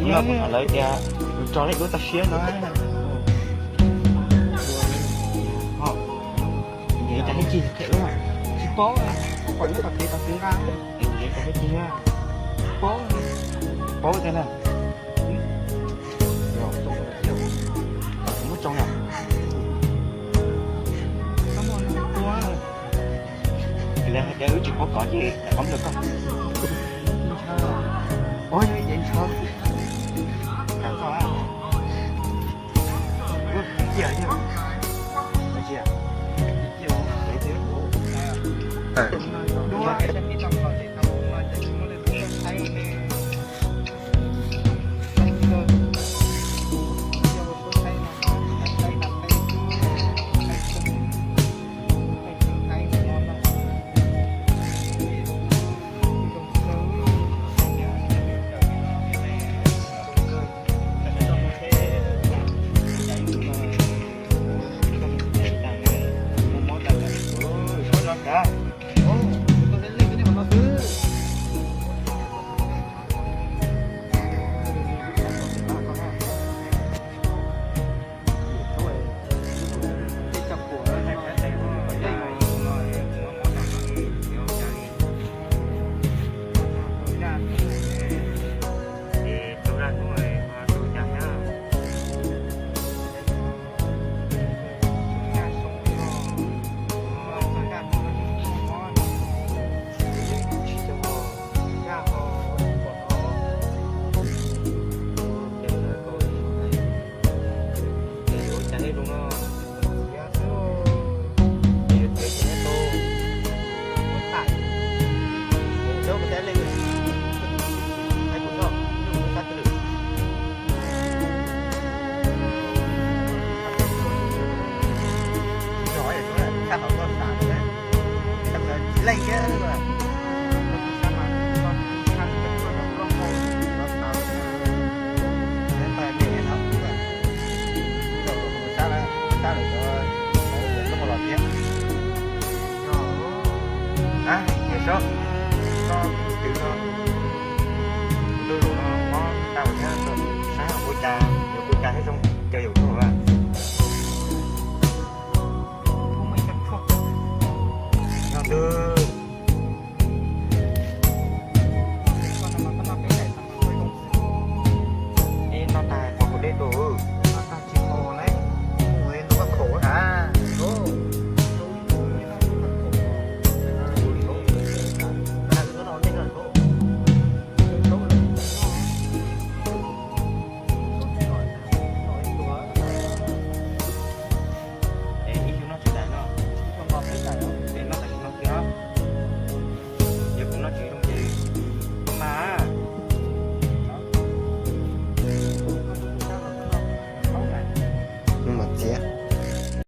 Lawv tias, tso lawv lub toj siab no. Nws cas tib cig, tsis paub, kuv pom nyob tom kev tau txiv nqa. Nws cas tib cig, paub, paub tiag na. Muab tsoo na. Lawv hais tias wb tsis paub kov ces qhov ntawd koj. Ua ces ntshaw. Kam koj. Cia, cia.